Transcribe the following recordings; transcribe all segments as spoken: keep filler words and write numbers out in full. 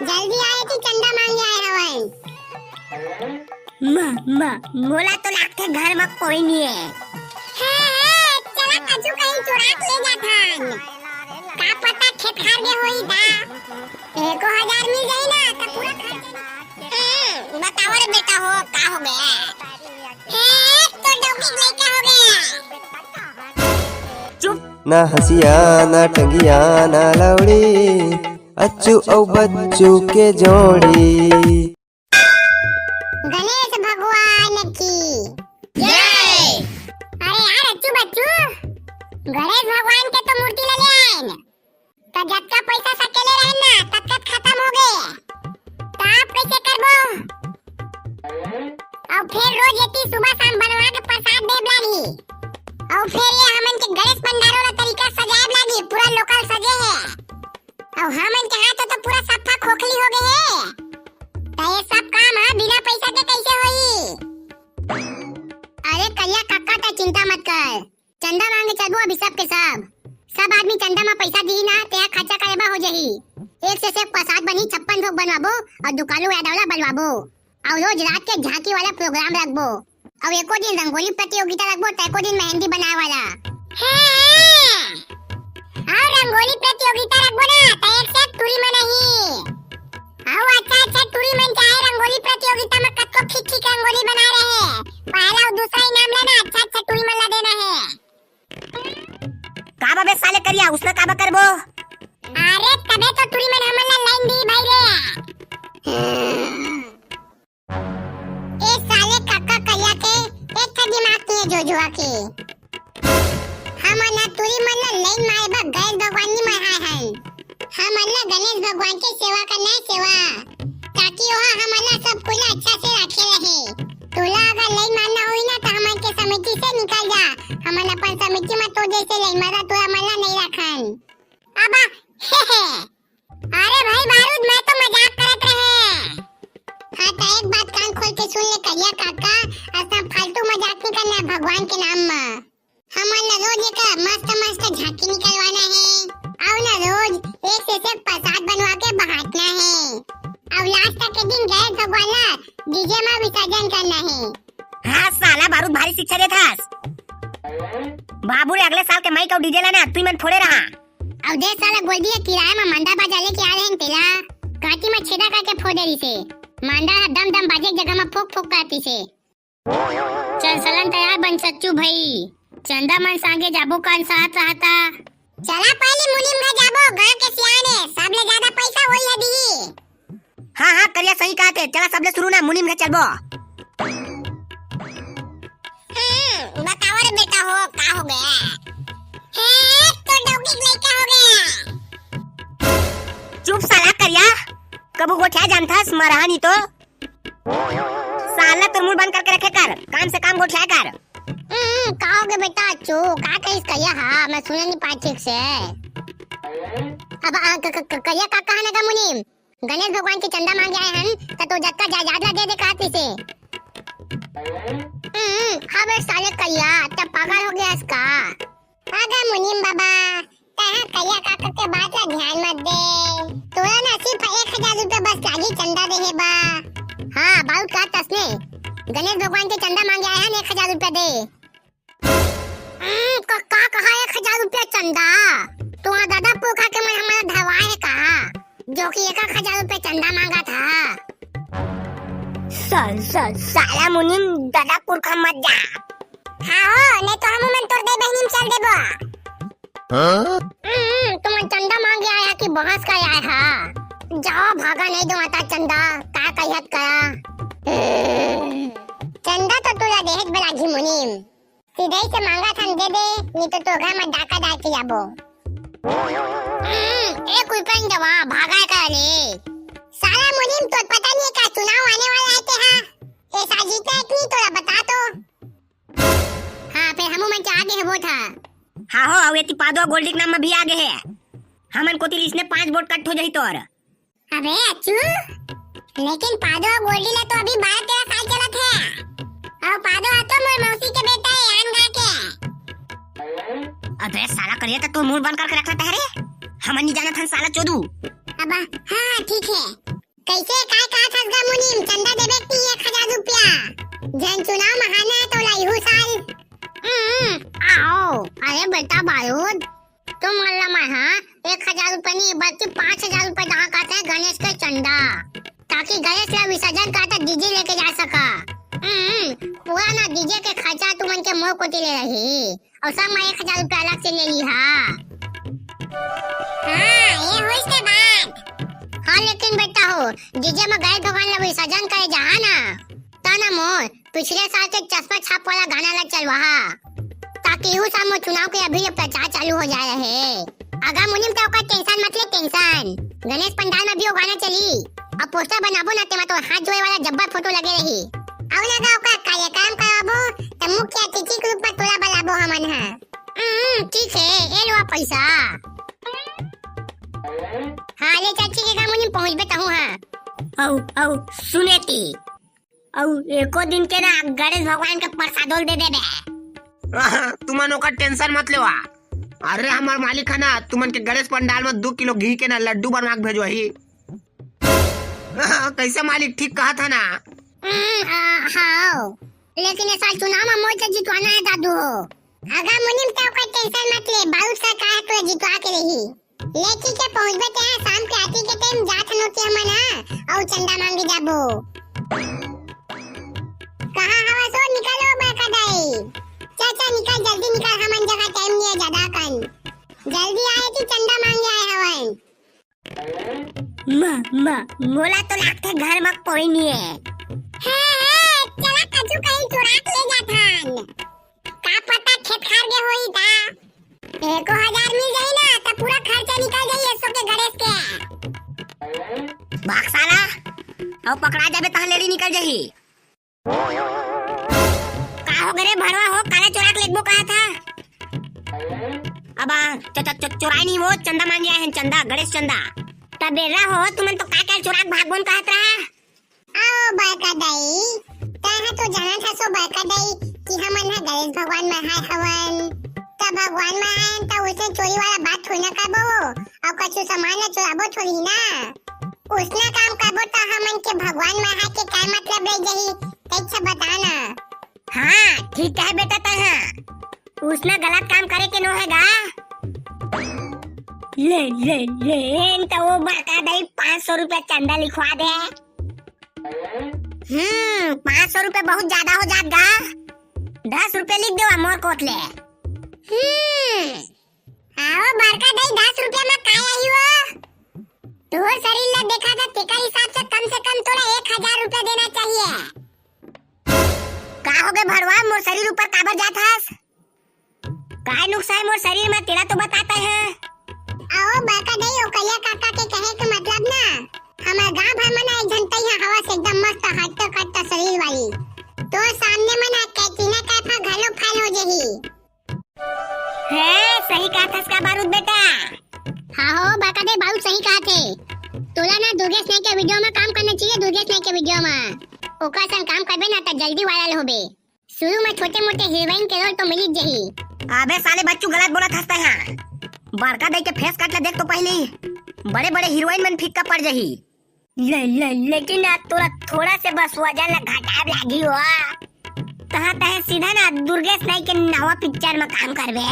जल्दी आए कि चंदा मांगे आए हवन। माँ, माँ, मोला तो लागथे घर में कोई नहीं है। हाँ, हाँ, चला कछु कहीं चुरा के ले जाथन। का पता खेत खार के होई दा। एको हजार मिल जाई ना, त पूरा खर्चा। हम्म, बताओ रे बेटा हो, का हो गया? हे, तो डौकी के लइका हो गया। चुप। ना हंसिया, ना टंगिया, ना लौड़ी, अच्छू अउ बच्चू के जोड़ी। गणेश भगवान की जय। अरे यार, अच्छू बच्चू, गणेश भगवान के तो मूर्ति ले ले आएन। त जतका पैसा सकेले रहन ना, ततका खत्म हो गए। त आप कैसे करबो? अउ फिर रोज एती सुबह शाम बनवा के प्रसाद देब लागी। अउ फिर ये हमन के गणेश पंडाल वाला तरीका सजाए लागी, पूरा लोकल सजे है। अउ हमन के हाथ तो पूरा सफा खोखली हो गए है। त ये सब काम ह बिना पैसा के कैसे होई? अरे करिया काका, त चिंता मत कर, चंदा मांगे चलबो अभी सब के सब। सब आदमी चंदा म पैसा दिही ना, तेहा खर्चा करे बर हो जही। एक से एक प्रसाद बनही, छप्पन भोग बनवाबो अउ दुकालू यादव ला बलवाबो। अउ रोज रात के झांकी वाला प्रोग्राम रखबो। अउ एको दिन रंगोली प्रतियोगिता रखबो, त एको दिन मेहंदी बनाए वाला। हाँ, हाँ। अउ रंगोली प्रतियोगिता रखबो ना, त एक से एक टूरी मन आही। अउ अच्छा अच्छा टूरी मन चाहे रंगोली प्रतियोगिता में कतको ठीक ठीक रंगोली बनाए रहे, पहला अउ दूसरा इनाम लेना, अच्छा अच्छा टूरी मन ला देना है। का बा बे साले करिया, उसने का बा करबो? अरे तबे तो टूरी मन हमन ला लाइन दी भाई रे। ए साले काका करिया के एक ठा दिमाग नहीं है जोजुआ के। हमन ह टूरी मन ला लाइन मारे बर गणेश भगवान नहीं मढ़ाए हन। हमन ला गणेश भगवान के सेवा करना है, सेवा, ताकि ओहा हमन ला सब कुल अच्छा से राखे रहे। तोला अगर लाइन मारना होही ना, त हमन के समिति से निकल जा। हमन अपन समिति में तो जैसे लाइन मारा, तोला मन ला नहीं रखन। अब हे हे। अरे भाई बारूद, मैं तो मजाक करत रहे। हाँ, त एक बात कान खोल के सुन ले करिया काका, अतना फालतू मजाक नहीं करना है भगवान के नाम म। हमन ला रोज एक मस्त मस्त झांकी निकलवाना है, अउ ना रोज एक से एक प्रसाद बनवा के बांटना है, अउ लास्ट के दिन गणेश भगवान ला डीजे में विसर्जन करना है। हाँ साला बारूद, भारी शिक्षा देथस। बाबू रे, अगले साल के माइक अउ डीजे ला ना तुई मन फोड़े रहा। अउ दे साला गोल्डी ह किराया म मांदा बाजा लेके आए रहेन तेला काटी म छेदा करके फोड़ दे रिसे। मांदा ह दम दम बाजे के जगह म फोक फोक करत रिसे। चल सलन तैयार बन सच्चू भई, चंदा मन संगे जाबो कान साथ रहता। चला पहली मुनीम घर जाबो, गांव के सियाने, सबले ज्यादा पैसा वही ह दिही। हाँ, हाँ, करिया सही कहत हे। चला सबले शुरू ना मुनीम घर चलबो। हम्म, बताओ रे बेटा हो, का हो गया? हे, तो डौकी के लइका हो गया। चुप साला करिया, कभू गोठिया जानथस, मरहा नहीं तो। साला तोर मुंह बंद करके रखे कर, काम से काम गोठिया कर। हम्म, का हो गया बेटा? चो, का कहिस करिया? हाँ, मैं सुने नहीं पाए ठीक से। अब आ, क, क, क, करिया का कहने का मुनीम? गणेश भगवान के चंदा मांगे आए हन, त तो जतका जायदाद ला दे दे कहत रिसे। हम्म, अबे साले करिया, त पागल हो गया इसका। अगर मुनीम बाबा, तैं करिया काका के बात ला ध्यान मत दे। तोला ना सिर्फ एक हजार रुपया बस लागी चंदा देहे बा। हाँ, बारूद का तसने गणेश भगवान के चंदा मांगे आए हन, एक हजार रुपया दे। हम्म, का, का कहा एक हजार रुपया चंदा? तुम्हारा दादा पुरखा के मन हमारा धरवाए है कहा, जो कि एक एक हजार रुपया चंदा मांगा था। सल, सल, साला मुनीम दादा पुरखा मत जा। हाँ हो, नहीं तो हम मन तोर दे बहनी में चल देबो। हाँ? हम्म, तुमन चंदा मांगे आया कि बहस का आया है? जाओ भागा, नहीं दो आता चंदा, का कहियत करा? हम्म, चंदा तो तोला देहत बलागी मुनीम। सीधे से मांगा थन दे दे, नहीं तो तोर घर में डाका डाल के जाबो। हम्म, एक रुपया नहीं देवा, भागा का ले। साला मुनीम, तो पता नहीं है क्या चुनाव आने वाला है तेहा? ऐसा जीता है कि नहीं तोला बता तो। हाँ, फिर हमू मन के आगे है वोट हा। हाँ हो, अउ एती पादो अउ गोल्डी के नाम में भी आगे है। हमन कोती लिसने पांच वोट कट हो जाही तोर। अबे अच्छू, लेकिन पादो अउ गोल्डी ला तो अभी बारह तेरह साल चलत है। अउ पादो हा तो मोर मौसी के बेटा है, आन गा के। अबे साला करिया, त तू मुंह बंद करके रखना तहरे। हमन नहीं जानत हन साला चोदू। अब हाँ, हाँ, ठीक है। कइसे, काय कहत हस गा मुनीम, चंदा देबे कि एक हजार रुपया? झन चुनाव म हारना हे तोला इहू साल। हम्म, आओ। अरे बेटा बारूद, तुमन ला मैं हा एक हजार रुपया नहीं, बल्कि पाँच हजार रुपया दहा कहत हे गणेश के चंदा, ताकि गणेश ला विसर्जन करत DJ लेके जा सका। हम्म, पूरा ना DJ के खर्चा तुमन के मोर कोति ले रही। अउ संग म एक हजार रुपया अलग से ले लिहा। हाँ, ये होइस के बात। हाँ, लेकिन बेटा हो, DJ म गणेश भगवान ला विसर्जन करे जाहा ना, त ना मोर पिछले साल के चश्मा छाप वाला गाना ला चलवाहा, ताकि इहू साल मोर चुनाव के अभी ले प्रचार चालू हो जाए रहे। अगा मुनीम, त ओकर tension मत ले, tension। गणेश पंडाल म भी वो गाना चली। अउ poster बनाबो ना, तेमा तो हाथ जोड़े वाला जब्बर फोटो लगे रही। अउ लगा ओकर कार्यक्रम कराबो, त मुख्य अतिथि के रूप म तोला बलाबो हमन ह। हम्म, ठीक हे, ए लो पैसा। हाँ, ले चाची के गाँव मुनीम पहुँचबे तहूँ हाँ। अउ, अउ, सुने ती, अउ एको दिन के ना गणेश भगवान के प्रसादो ल दे देबे। आहा, तुमन ओकर tension मत लेवा। अरे हमर मालिक ह ना, तुमन के गणेश पंडाल म दू किलो घी के ना लड्डू बनवा के भेजवाही। आहा, कइसे मालिक, ठीक कहत ह ना? हम्म, आ, हाँ। लेकिन ए साल चुनाव म मोर से जितवाना हे दादू हो। अगा मुनीम, त ओकर tension मत ले, बारूद सरकार ह तोला जितवा के रही। ले ठीक हे, पहुँचबे तें, शाम के आरती के time जात हन ओती हमन ह, अउ चंदा मांगे जाबो। कहाँ हवस ओ? निकल ओ बड़का दाई। चल, चल, निकल, जल्दी निकल, हमन जगह time नइ हे जादा कन। जल्दी आए कि चंदा मांगे आए हवन। माँ, माँ, मोला तो लागथे घर म कोई नइ हे। हे, हे, चला कछु कहीं चुरा के ले जाथन। का पता खेत खार गे होही ता। एको हजार मिल जाही ना, त पूरा खर्चा निकल जाही एसो के गणेश के। भाग साला, अउ पकड़ा जाबे तहाँ लेली निकल जाही। का हो गे रे भड़वा हो, काला चुरा के लेगबो कहा था? अब आ, च-, च-, च-, चुराई नहीं वो, चंदा मांगे आए हैं, चंदा, गणेश चंदा। त बेर्रा हो, तुमन तो का, का चुरा के भागबोन कहत रहा? आओ बड़का दाई, तैं ह तो जानत हस ओ बड़का दाई कि हमन ह गणेश भगवान म हाय हवन। त भगवान म हाय हन त उसने चोरी वाला बात थोड़ी ना करबो, अउ कछु सामान ल चुराबो थोड़ी ना। उसना काम करबो त हमन के भगवान म हाय के का मतलब रह जाही, तैं बता ना। हाँ, ठीक कहे बेटा तैं ह। उसना गलत काम करे के नो हे गा। ले, ले, ले, त वो बड़का दाई पाँच सौ रुपया चंदा लिखवा दे। हम्म, पाँच सौ रुपया बहुत ज्यादा हो जात गा। दस रुपया लिख देवा मोर कोत ले। हम्म, आओ बड़का दाई, दस रुपया म का आही वो? तोर शरीर ला देखा था, तेकर हिसाब से कम से कम तोला एक हजार रुपया देना चाहिए। का हो गे भड़वा, मोर शरीर ऊपर काबर जात हस? काय नुकसान मोर शरीर म, तेला तो बताता है। आओ बड़का दाई, ओ करिया काका के कहे के मतलब ना, हमर गांव भर म ना एक झन तइहा हवस एकदम मस्त हट्टा कट्टा शरीर वाली। तोर सामने म ना कैटरीना कैफ ह घलो fail हो जही। हे, सही कहत हस का बारूद बेटा? हाँ हो बड़का दाई, बारूद सही कहत हे। तोला ना दुर्गेश नाई के video म काम करना चाहिए, दुर्गेश नाई के video म। ओकर संग काम करबे ना त जल्दी viral होबे। शुरू में छोटे मोटे हीरोइन के रोल तो मिल ही जाही। अबे साले बच्चू, गलत बोलत हस तैं हा। बड़का दाई के face cut ला देख तो पहले, बड़े बड़े हीरोइन मन फीका पड़ जाही। ले, ले, लेकिन आज तोरा थोड़ा से बस वजन ला घटाए लागही हो। तहाँ तहे सीधा ना दुर्गेश नाई के नवा पिक्चर में काम करबे।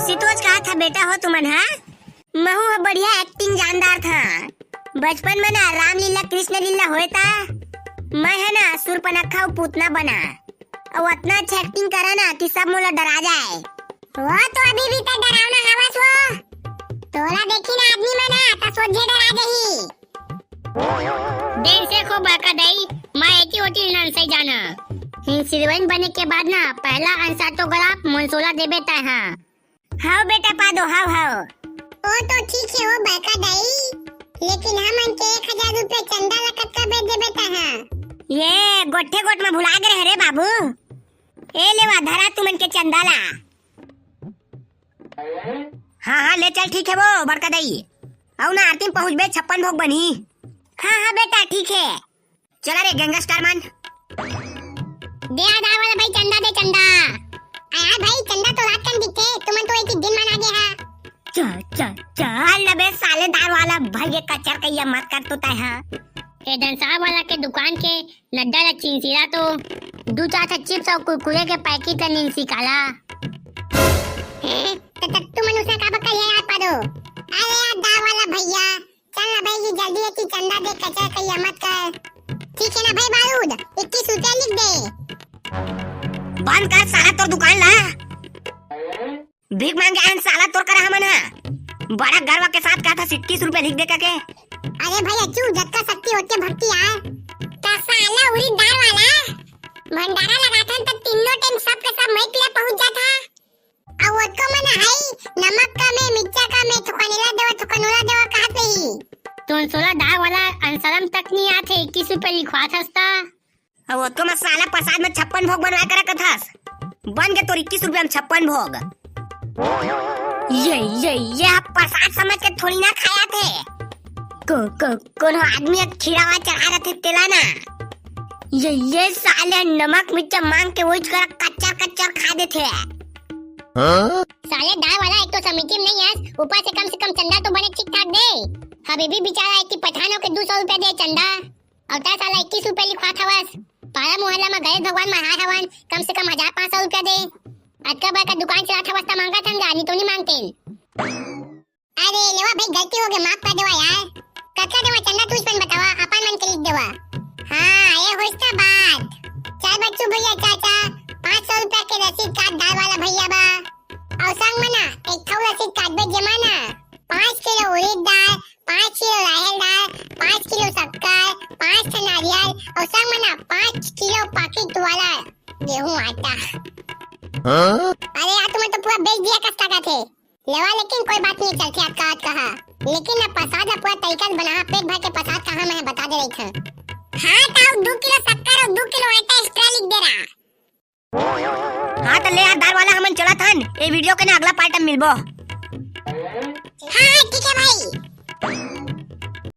सितोज कहा था बेटा हो तुमन हा? महू ह बढ़िया acting जानदार था। बचपन में ना रामलीला कृष्ण लीला होए ता, मैं है ना सूर्पनखा अउ पूतना बना, अउ अतना अच्छा acting करा ना कि सब मोला डरा जाए। वो तो अभी भी त डरावना हवस वो। तोला देखी ना आदमी मन ना त सोझे डरा जाही। देख से खो बड़का दाई, मैं एती ओती नंसई जाना। हिंसिरवन बने के बाद ना पहला अंसा तो गलाप मनसोला देबे तय हा। हव बेटा पादो, हव, हव। ओ तो ठीक है हो बड़का दाई, लेकिन हमन के एक हजार रुपया चंदा ला कतका बेर देबे तहाँ? ये गोठे गोठ में भुला गे रहे रे बाबू। ए लेवा धरा तुमन के चंदा ला। हाँ, हाँ, ले चल, ठीक है वो बड़का दाई। अउ ना आरती में पहुँचबे, छप्पन भोग बनी। हाँ, हाँ बेटा, ठीक है। चला रे gangster मन। दे आ दार वाला भाई, चंदा दे, चंदा। आ यार भाई, चंदा तो रात कन दिखथे, तुमन तो एक ही दिन मन आगे हा। चल, चल, चल न बे साले दार वाला भैया, कचर कहिया मत कर तू तैं हा। ए डंसार वाला के दुकान के नड्डा ला चिंसिरा तो दू चार ठा चिप्स अउ कुरकुरे के पैकेट ला निंसी काला। हैं? त, त तुमन उसने का बक्का ये यार पादो? अरे यार दार वाला भैया, चल ना भाई, ये जल्दी एती चंदा दे, कचर कहिया मत कर। ठीक है ना भाई बारूद, इक्कीस रुपया लिख दे। बंद कर साला तोर दुकान ला। भीख मांगे आन साला तोर करा हमन हा। बड़ा गर्व के साथ कहा था इक्कीस रुपया लिख दे करके। अरे भाई अच्छू, जतका शक्ति होते भक्ति आए। त साला उड़ीद दार वाला भंडारा लगाथन त तीनों टाइम सबके सब मई पीला पहुंच जाता। अउ ओतको मन हई, नमक कम हे, मिर्चा कम हे, थोकन एला देवा, थोकन ओला देवा, कहत रही। तोन सोला दार वाला अंसरम तक नी आथे, इक्कीस रुपया लिखवात हस त। अउ ओतको मसाला प्रसाद में छप्पन भोग बनवा के रखत हस। बन गे तोर इक्कीस रुपया में छप्पन भोग। ये, ये, ये आप प्रसाद समझ के थोड़ी ना खाया थे। को, को, कोनो आदमी एक खीरावा चढ़ा रथे तेला ना। ये, ये साले नमक मिर्चा मांग के वही करा कच्चर कच्चर खा देथे। हाँ? साले दार वाला एक तो समिति में नहीं आस, ऊपर से कम से कम चंदा तो बने ठीक ठाक दे। हबीबी बेचारा एक पठानों के दो सौ रुपया दे चंदा। अउ तैं साला इक्कीस रुपया लिखवात हवस। पारा मोहल्ला में गणेश भगवान महाराज हवन, कम से कम हजार पाँच सौ रुपया दे। अतका बड़का दुकान चलात हवस त मांगत हन गा, नी तो नी मांगतेन। अरे लेवा भाई, गलती हो गई, माफ कर देवा यार। कतका देवा चंदा, तू ही बतावा, अपन मन के लिख देवा। हाँ, ये होइस त बात। चल बच्चू भैया चाचा, पाँच सौ रुपया के रसीद काट दार वाला भैया बा। अउ संग में ना, एक ठो रसीद काट बे जेमा ना पाँच किलो उड़ीद दार, पाँच किलो राहेर दार, पाँच किलो शक्कर, पाँच ठो नारियल अउ संग में ना पाँच किलो पैकेट वाला गेहूं आटा। हाँ? अरे यार, तुमन तो पूरा बेच दिया कस लागत हे। लेवा, लेकिन कोई बात नहीं, चलथे अतका अतका हा। लेकिन ना प्रसाद ला पूरा तरीका से बनाहा, पेट भर के प्रसाद कहा मैं बता दे रही था। हाँ, त अउ दो किलो शक्कर अउ दो किलो आटा एक्स्ट्रा लिख दे रहा। हाँ, त ले यार दार वाला, हमन चलत हन। ए वीडियो के ना अगला पार्ट में मिलबो। हाँ, हाँ, ठीक है भाई।